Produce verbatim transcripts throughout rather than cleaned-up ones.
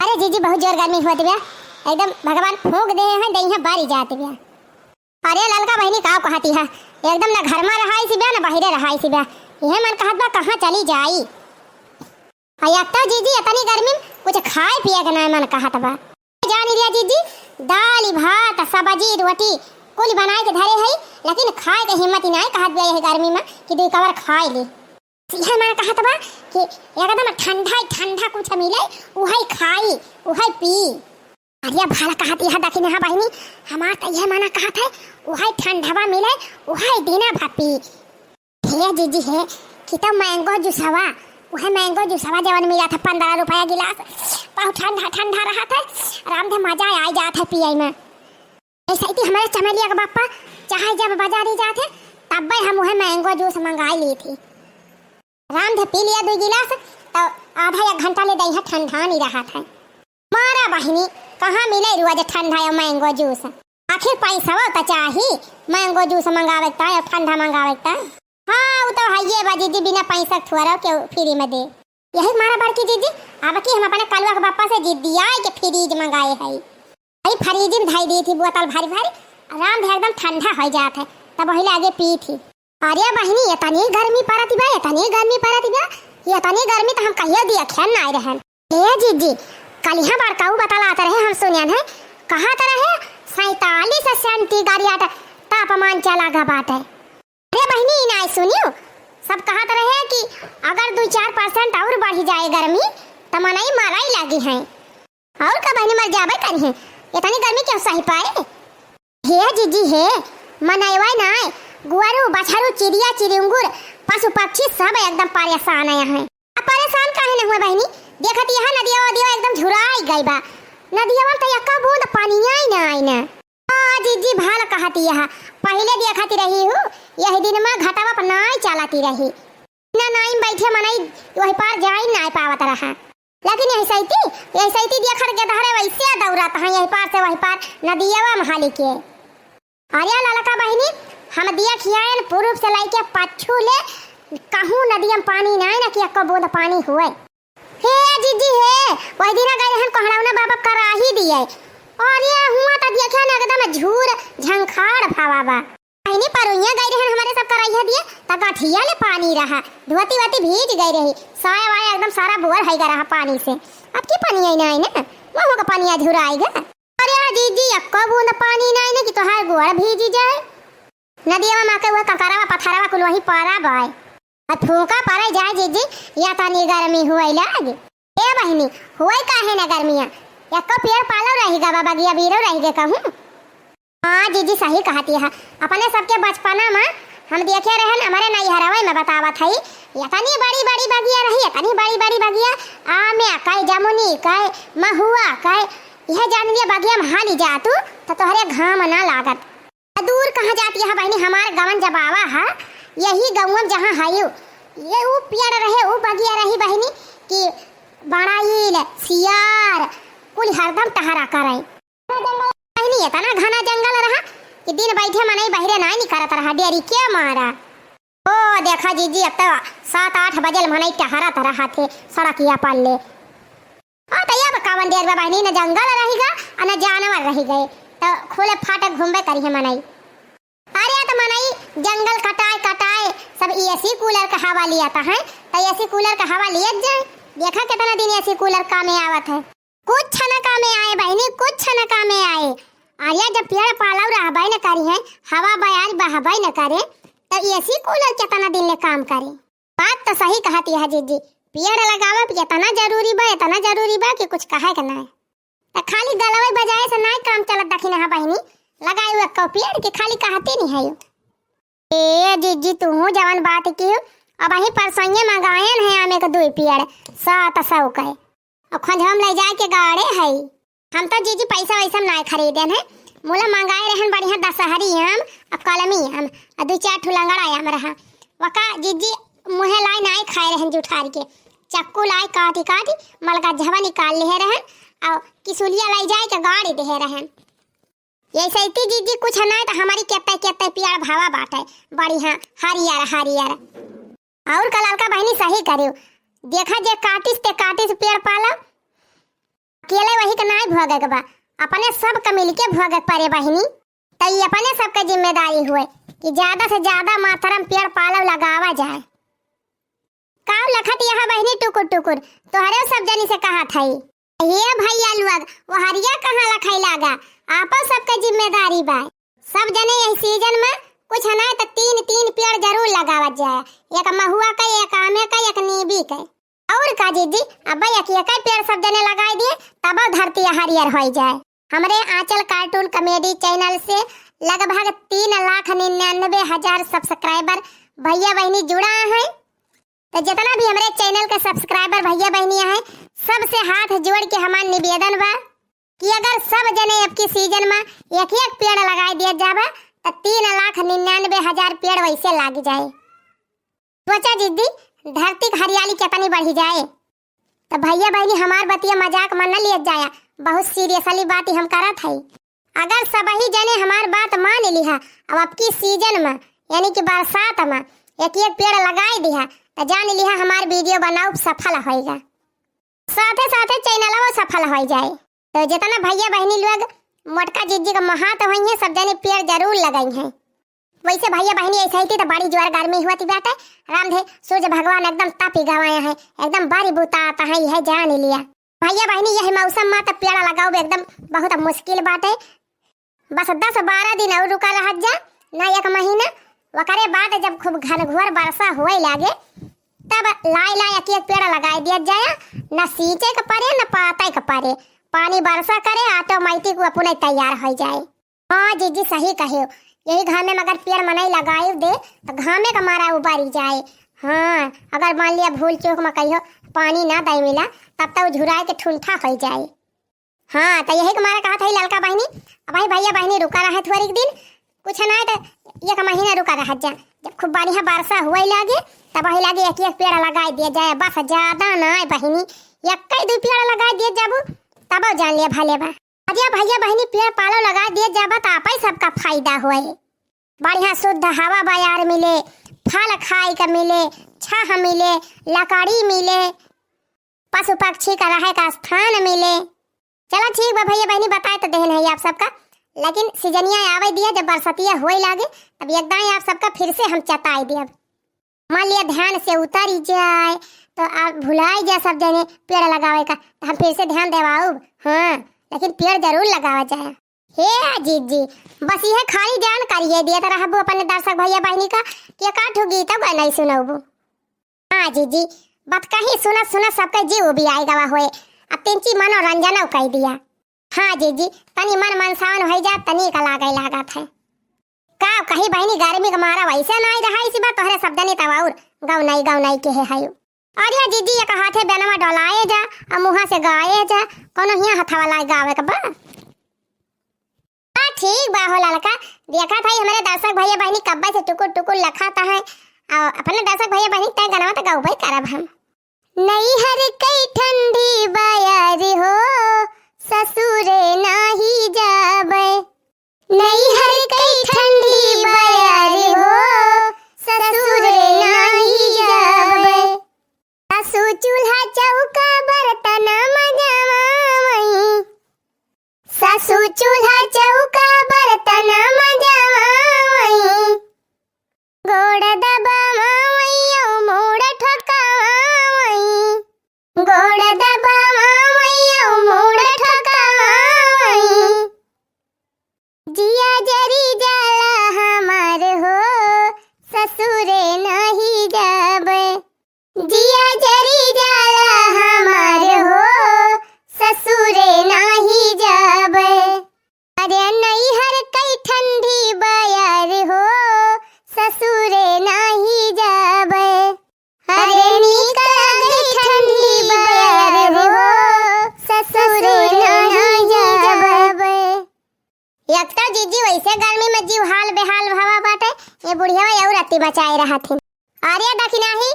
अरे जीजी, बहुत जोर गर्मी होत बिया, एकदम भगवान फूंक देहे हैं, देहिया बारी जात बिया। अरे ललका बहिनी, का कहती है, एकदम ना घर में रहाई सी बिया, ना बाहरे रहाई सी बिया। यह मन कहत बा, कहाँ चली जाई। आ एक तो जीजी, इतनी गर्मी में कुछ खाए पिए के ना मन कहत बा। जानी लिया जीजी, दाल भात सब्जी रोटी कुल बनाए के धरे है, लेकिन खाए के हिम्मत ही ना कहत बिया यह गर्मी में कि दुई कवर खाए ली। इहे मन कहत बा कि एकदम ठंडा ठंडा कुछ मिले, उहे खाई, उहे पी। अरे भला कहत यह दखिनहा बहिनी, हमार त इहे मन कहत है, उहे ठंडवा मिले, उहे दिना भर पी। हे जीजी हे, कि तो मैंगो जूसवा, उहे मैंगो जूसवा जवन मिलत है पन्द्रह रुपया गिलास, बहुत ठंडा ठंडा रहत है, आराम से मजा आ जात है पिए में। ऐसे ही हमारे चमेलिया के बापा चाहे जब बाजारी जात है, तब्बे हम उहे मैंगो जूस मंगाई ली थी। राम धे पी लिया दो गिलास, तो आधा एक घंटा ले दहिया ठंडा नहीं रहत है। मारा बहिनी, कहाँ मिले रोज ठंडा या मैंगो जूस? आखिर पैसा तो चाही, मैंगो जूस मंगावे के ताई और ठंडा मंगावे के ताई। हाँ, वो तो है ये बा जीजी, बिना पैसा के थोड़ा के फ्री में दे। यही मारा बड़की जीजी, अब की हम अपने कलुआ के पापा से जिद्दिया के फ्रिज मंगाए है। वही फ्रिज में धई दी थी बोतल भरी भरी, आराम से एकदम ठंडा हो जात है, तब वही लागे पी थी। अरे बहिनी, इतनी गर्मी पड़त बा, इतनी गर्मी पड़त बा, इतनी गर्मी तो हम कहियो देखे ना आए रहन। ए जीजी, कल यहाँ बड़काऊ बतलात रहे, हम सुनियन है, कहत रहे सैंतालीस सेंटीग्रेड तापमान चला गा बाटे। अरे बहिनी, ई नाय सुनियो, सब कहत रहे कि अगर दो चार परसेंट और बढ़ जाए गर्मी, त मनई मरई लागी हैं। और का बहिनी, मर जाबे करी हैं, इतनी गर्मी क्यों सही पाए? हे जीजी हे, मनईवा नाय, गुआरू, बछरू, चिड़िया, चिड़ियुंगुर, पशु पक्षी सब एकदम परेशान है हैं। अब परेशान काहे न हुए बहिनी? देखत यहाँ नदिया वदिया एकदम झुराई गई बा, नदिया में तो एक्का बूंद पानी आई ना, आई ना। आ, जीजी, भाल कहती यह, पहिले देखती रही हूँ, यही दिन में घटवा पर नाई चलती रही। ना नाई में बैठे मनई वही पार जाई नाई पावत रहा। लेकिन यही सैती, यही सैती देखत के दहरे वैसे दौड़त हैं, यही पार से वही पार नदियवा में हाली के। अरे ललका बहिनी, हम देखियान पूरब से लइके पच्छू ले कहूँ नदिया में पानी नाई ना कि एको बूंद पानी हुए। हे जीजी हे, वही दिना गए रहन कोहड़ौना बाबा कराही दिए। अरे हुआ त देखे न एकदम झूर झंखाड़ भावा बा। अहिनी परुइया गए रहन हमारे सब कराइया दिए, त गठिया ले पानी रहा, धोती वोती भीज गई रही, साया वाया एकदम सारा बोर है रहा पानी से। अब की पानी आई ना, आई ना, वहाँ का पानी झुराएगा। अरे जीजी, एक्को बूंद पानी नाई ना कि तोहार गोड़ भीजी जाए। नदिया में के वह कंकरवा पत्थरवा कुल वही पड़ा बाय। अब फूंका पड़े जाए जीजी, या तनी गर्मी हुए लाग। ए बहिनी, हुए काहे ना गर्मिया? एक्को पेड़ पालो रही गा, बगिया बीरो रही गे कहूँ। हाँ जीजी, सही कहती है। अपने सबके बचपना में हम देखे रहन, हमारे नैहरवे में बतावत है, इतनी बड़ी बड़ी बगिया रही, इतनी बड़ी बड़ी बगिया, आमे कई, जमुनी कई, महुआ कई, यह जान लिए बगिया में हाली जा तू, तो तोहरे घाम ना लागत। दूर कहाँ जाती है बहिनी, हमार गवन जब आवा है, यही गवन जहाँ है यू, ये ऊ पेड़ रहे, ऊ बगिया रही बहिनी, कि बड़ाइल, सियार, कुल हरदम टहरा करे। बहिनी, इतना घना जंगल रहा कि दिन बैठे मनई बहिरे नाई निकरत रहा, डेरी के मारा। ओ देखा जीजी, अब तो सात आठ बजे ले मनई टहरत रहा थे सड़किया पर ले। आ त अब कवन डेर बा बहिनी, न जंगल रही गा, आ न जानवर रही गए, त खुले फाटक घूमबे करी है मनई। अरे त मनई जंगल कटाए कटाए सब एसी कूलर का हवा लियात है, त एसी कूलर का हवा लियत जाए। देखा कितना दिन एसी कूलर कामे आवत है। कुछ न कामे आए बहिनी, कुछ न कामे आए। अरे जब पेड़ पालव रहबे न करी है, हवा बयार बहबे न करे, त एसी कूलर कितना दिन ले काम करे? बात तो सही कहती है जीजी, पेड़ लगावे भी इतना जरूरी बा, इतना जरूरी बा कि कुछ कहे के नाय। त खाली गलवे बजाए से नाय काम चलत दखिनहा बहिनी, लगाए हुए को पेड़ के खाली कहती नहीं है यू। ए जीजी, तू जवन बात की हो, अब वही परसोइये मंगायन है आमे के दुई पेड़, सात सौ के। अब खंझवा में ले जाए के गाड़े है। हम तो जीजी पैसा वैसा नाय खरीदेन है, मुला मंगाए रहन बढ़िया दशहरी आम, अब कलमी आम, आ दू चार ठो लंगड़ा आम रहा। वका जीजी मुहे लाए नाय खाए रहन जुठार के, चक्कू लाए काटी काटी मलगज्जवा निकाल लिहे रहन, और किसुलिया लाई जाए के गाड़ी देहे रहन। ये सैती जीजी कुछ नाय तो हमारी केते केते पेड़ भावा बाटे, बढ़िया हरियर हरियर। और का ललका बहिनी सही करियो, देखा जे काटिस ते काटिस पेड़ पाला, अकेले वही के नाई भोगे के बा, अपने सब के मिलके भोगे के परे बहिनी। त ई अपने सबके जिम्मेदारी हुए कि ज्यादा से ज्यादा मात्रा में पेड़ पालव लगावा जाए। काव लखत यहाँ बहिनी टुकुर टुकुर, तोहरे सब जनी से कहत हई। हे भैया लोग, वो हरिया कहाँ लखाई लागा, आपो सबके जिम्मेदारी बा। सब जने यही सीजन में कुछ ना त तीन तीन पेड़ जरूर लगावत जाए, एक महुआ का, एक आमे का, एक नीबी का। और का जीजी, अब एक एक पेड़ सब जने लगाई दिए, तब धरती हरियर होई जाए। हमरे आंचल कार्टून कॉमेडी चैनल से लगभग तीन लाख निन्यानवे हजार सब्सक्राइबर भैया बहिनी जुड़ा हैं। तो जितना भी हमरे चैनल के सब्सक्राइबर भैया बहिनी हैं, सबसे हाथ जोड़ के हमार निवेदन बा कि अगर सब जने अब की सीजन में एक एक पेड़ लगाई दिया जाबा, तो तीन लाख निन्यानवे हजार पेड़ वैसे लाग जाए। सोचा जीजी, धरती की हरियाली कितनी बढ़ी जाए। तो भैया बहिनी, हमार बतिया मजाक में न लिया जाया, बहुत सीरियसली बात ही हम करत हई। अगर सबही जने हमार बात मान लिहा, अब अब की सीजन में, यानी कि बरसात में एक एक पेड़ लगाई दिहा, तो जान लिहा हमार वीडियो बनाओ सफल होएगा, साथे साथे चैनलवा सफल हो जाए। तो जितना भैया बहिनी लोग मोटका जीजी का महात होइहैं, सब जने पेड़ जरूर लगाई हैं। वैसे भैया बहिनी, ऐसे ही तो बड़ी जोर गर्मी हुआ थी बाटे। रामधे सूर्य भगवान एकदम तपी गवाए हैं, एकदम बारी बुता आता है, यह जान लिया। भैया बहिनी, यह मौसम में तो पेड़ लगाओ एकदम बहुत मुश्किल बाटे। बस दस बारह दिन और रुका रह जा, ना एक महीना, ओकरे बाद जब खूब घनघोर वर्षा होए लागे, तब लाई लाई एक एक पेड़ लगाई दिया जाए। ना सींचे के पड़े, ना पाते के पड़े, पानी वर्षा करे, ऑटोमेटिक वो अपने तैयार हो जाए। हाँ जीजी, सही कहे हो। यही घामे में अगर पेड़ मनई लगाए दे, तो घामे का मारा उबारी जाए। हाँ, अगर मान लिया भूल चूक में कहियो पानी ना दे मिला, तब तो झुराए के ठुंठा हो जाए। हाँ, तो यही के मारा कहत है ललका बहिनी, अब भाई भैया बहिनी रुका रहे थोड़ी दिन, कुछ ना तो एक महीना रुका रह जा। जब खूब बढ़िया वर्षा हुए लागे, तब वही लागे एक एक पेड़ लगाई दिया जाए, बस ज्यादा ना बहिनी, एक ही दो पेड़ लगाई दिया जाबू, तब जान लिया भले बा। अरे भैया बहिनी, पेड़ पालो लगा दिए जाबा त आपै सबका फायदा होए। बढ़िया शुद्ध हवा बयार मिले, फल खाए के मिले, छाह मिले, लकड़ी मिले, पशु पक्षी का रहे का स्थान मिले। चला ठीक बा भैया बहिनी, बताए तो देहन है आप सबका, लेकिन सीजनिया आवे दिया, जब बरसतिया होए लागे, तब एकदम आप सबका फिर से हम चताई दियब। मान लिया ध्यान से उतरी जाए, तो आप भुलाई जाए सब जने पेड़ लगावे का, तो हम फिर से ध्यान देवाउब। हाँ, लेकिन पेड़ जरूर लगावा जाए। हे जीजी, बस यह खाली जानकारी ये दिए तो रहबू अपने दर्शक भैया बहिनी का कि एक आठ गीत गए नहीं सुनबू। हाँ जीजी, बात कहीं सुनत सुनत सबके जीव भी आए गवा होए, अब तिनची मनोरंजन कह दिया। हाँ जीजी, तनी मन मनसावन होइ जा, तनी का लागे लागत है। का कही बहिनी, गर्मी के मारा वैसे नाई रहा इसी बार तोहरे सब जनी तब और गौ नाई, गौ नाई के है हायु। अरे जीजी, एक हाथे बेनवा डोलाए जा, आ मुँहा से गाए जा, कोनो हियाँ हथवा लाए गावे के बा। हाँ, ठीक बा हो ललका, देखा था हमरे दर्शक भैया बहिनी कब्बे से टुकुर टुकुर लखाता है, आ अपने दर्शक भैया बहिनी तय गनवा तो गौबे करब हम। नैहर कई ठंडी बयार हो, ससुरे नाही जाबे। नैहर कई ठंडी बयार हो, ससुरे नाही जाबे। सासू चूल्हा चौका बर्तन मजवावई, सासू चूल्हा चौका बर्तन मजवावई। गोड़ दबावई औ मूड़ ठोकावई, गोड़ दबावई औ मूड़ ठोकावई। जिया जरी जाला हमार हो, ससुरे नाही जाबे। जिया जरी जाला हमार हो, ससुरे नाही जाबे। अरे नैहर कई ठंडी बयार हो, ससुरे नाही जाबे। अरे नीक लागे ठंडी बयार हो, ससुरे नाही जाबे। एक तो जीजी वैसे गर्मी में जीव हाल बेहाल भवा बाटे, ये बुढ़िया और अति मचाए रहत हिन। अरे दखिनाही,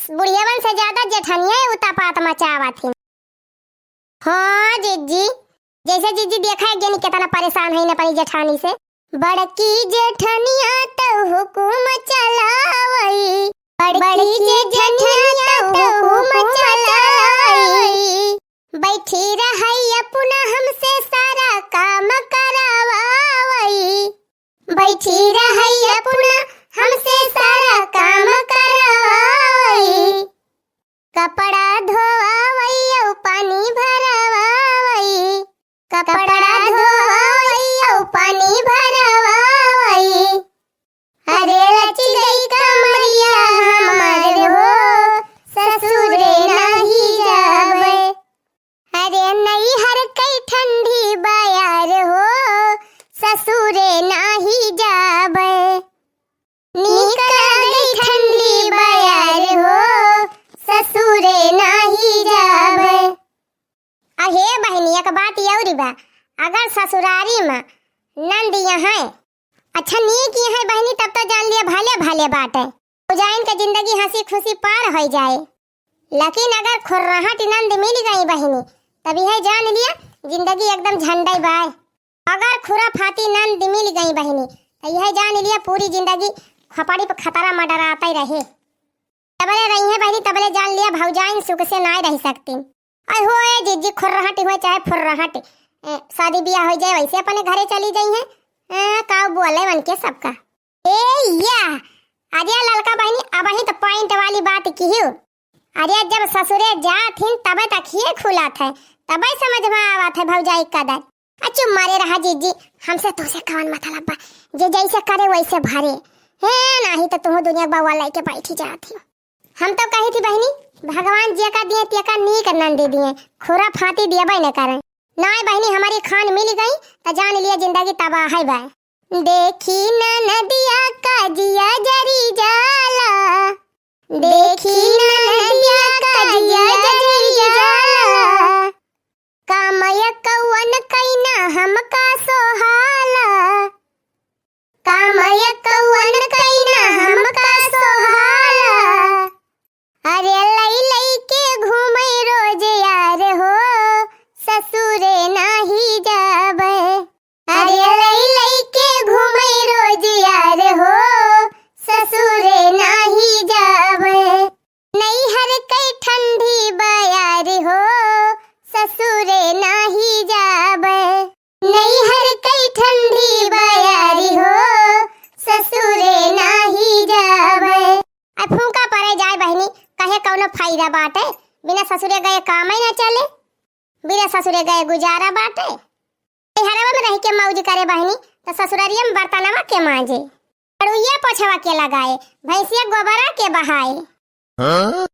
बुढ़ियावन से ज्यादा जेठनिया उत्पात मचावत हिन। हाँ जीजी, जैसे जीजी देखा है जनी कितना परेशान है अपनी जेठानी से। बड़की जेठनिया तो हुकुम चलावई, बड़की जेठनिया तो हुकुम चलावई। बैठी रहै अपना हमसे सारा काम करावै। बैठी रहै अपना हमसे सारा काम करावै। कपड़ा धोवै अउ पानी भरावै। कपड़ा धोवै अउ पानी भरावै। अरे लच गई कमरिया हमार हो, ससुरे नाही जाबै। अरे नैहर कै ठंडी बयार हो, ससुरे नाही जाबै। नीक लागै ठंडी बयार हो, ससुरे नाही जाबै। अहे बहिनी, एक बात अउरी बा, अगर ससुरारी में नंद यहाँ, अच्छा नीक यहाँ बहिनी, तब तो जान लिया भले भले बाटे, भौजाइन के जिंदगी हंसी खुशी पार होइ जाए। लेकिन अगर खुर्रहट नंद मिल गई बहिनी, तब यह जान लिया जिंदगी एकदम झंडे बाय। अगर खुराफाती नंद मिल गई बहिनी, तो यह जान लिया पूरी जिंदगी खोपड़ी पे खतरा मंडराते रहे। तबले रही है बहिनी, तबले जान लिया भौजाइन सुख से नाय रह सकती। अरे हो ए जिज्जी, खुर्रहट हो चाहे फुर्रहट, ए, शादी ब्याह हो जाए, वैसे अपने घरे चली जाई है। ए, काऊ बोले मन के सबका। ए या, अरे ललका बहिनी, अबही तो point वाली बात किहियो। अरे जब ससुरे जात हिन तबे तो अखिए खुलत है, तबे समझ में आवत है भौजाई कदर। आ चुप मारे रहा जिज्जी, हमसे तोसे कवन मतलब बा, जे जैसे करे वैसे भरे। हे नाही तो तुहू दुनिया बउआ लेके बैठी जात ही। हम तो कही थी बहिनी, भगवान जेका दिए तेका नीक नंदी दिए, खुराफाती दिए न करे। नाय बहिनी, हमारी खान मिल गई तो जान लिया जिंदगी तबाह है बा। देखी ननदिया का जिया जरी जाला, देखी ननदिया का जिया जरी जाला, काम यकवन कैना हमका सोहाला, काम यकवन कैना हमका सोहाला। अरे लई लई के घूमे रोज यार हो, ससुरे नाही जाबे। अरे लई लई के घूमे रोज यार हो, ससुरे नाही जाबे। नैहर कै ठंडी बयार हो, ससुरे नाही जाबे। नैहर कै ठंडी बयार हो, ससुरे नाही जाबे। आ फूंका परे जाए बहिनी, कहे कौनो फायदा बाटे, बिना ससुरे गए कामे ना चले, बिना ससुरे गए गुजारा बाटे। नैहरवा में रह के मौज करे बहिनी, तो ससुररिया में बर्तनवा के मांजे, अड़ुइया पोछवा के लगाए, भैंसिया गोबरा के बहाए। हाँ?